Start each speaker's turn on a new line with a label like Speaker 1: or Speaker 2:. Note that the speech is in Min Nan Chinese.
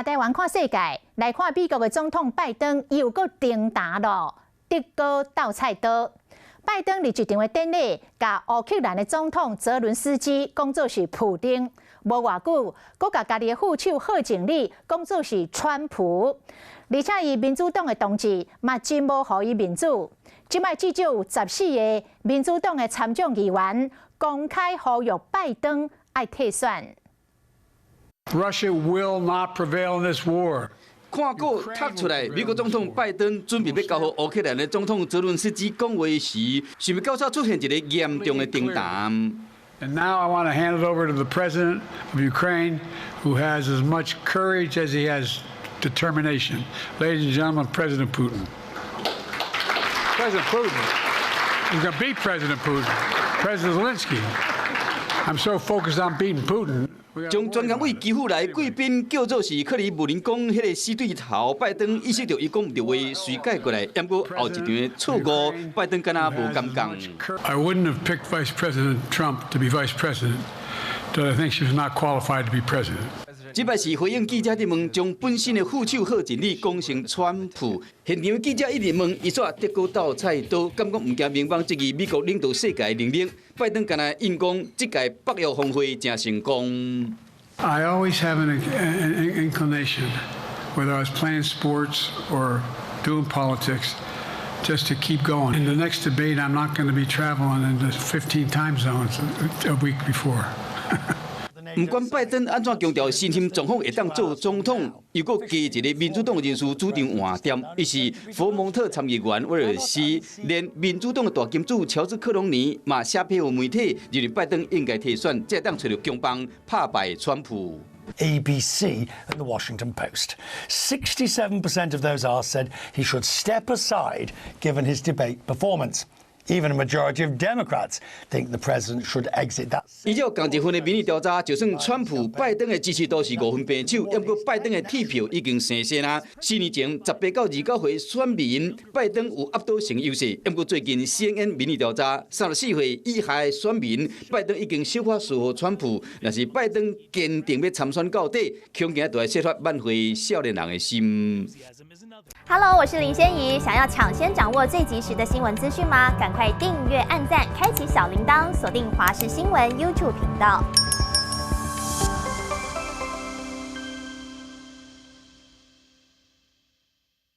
Speaker 1: 掠台灣看世界，來看美國的總統拜登又閣停彈囉，竹篙鬥菜刀。拜登佇一場的典禮，共烏克蘭的總統澤倫斯基講做是普丁，無偌久，閣共家己的副手賀錦麗講做是川普，而且伊民主黨的同志嘛真無予伊面子。這擺至少有14個民主黨的參眾議員公開呼籲拜登愛退選。
Speaker 2: Russia will not prevail in this war.
Speaker 3: 看稿讀出來，美國總統拜登準備欲交予烏克蘭的總統澤倫斯基講話時，想欲到煞出現一個嚴重的停彈。
Speaker 2: And now I want to hand it over to the president of Ukraine, who has as much courage as he has determination. Ladies and gentlemen, President Putin. President Putin. He's going to beat President Putin. President Zelensky. I'm so focused on beating Putin.
Speaker 3: 將專工為基輔來貴賓叫做是克里姆林宮彼个死對頭，拜登意識著伊講毋著話，隨改過來，毋過後一場的錯誤，拜登敢若無感覺。
Speaker 2: I wouldn't have picked Vice President Trump to be vice president, but I think she was not qualified to be president.
Speaker 3: 這擺是回應記者的問，將本身的副手賀錦麗講成川普。現場記者一直問，伊煞竹篙鬥菜刀，敢講毋驚民望質疑美國領導世界的能力。拜登敢若應講，這屆北約峰會誠成功。
Speaker 2: I always have an inclination, whether I was playing sports or doing politics, just to keep going. In the next debate, I'm not going to be traveling in the 15 time zones a week before.
Speaker 3: 毋管拜登按怎強調身心狀況會當做總統，又閣加一个民主黨人士主張換店，伊是佛蒙特參議員威爾斯，連民主黨的大金主喬治克隆尼嘛寫批予媒體，認為拜登應該退選，才會當揣著強棒拍敗川普。
Speaker 4: ABC and the Washington Post. 67% of those asked said he should step aside given his debate performance. Even a majority of Democrats think the president should exit that.
Speaker 3: 依照仝一份的民意調查，就算川普、拜登的支持度是5分平手，毋過拜登的鐵票已經生先啊。4年前18到29歲選民，拜登有壓倒性優勢。毋過最近 CNN 民意調查，34歲以下的選民，拜登已經小可輸予川普。若是拜登堅定欲參選到底，恐驚就會設法挽回少年人的心。
Speaker 5: Hello，我是林仙怡，想要搶先掌握最及時的新聞資訊嗎？趕快訂閱、按讚、開啟小鈴鐺，鎖定華視新聞 YouTube 頻道。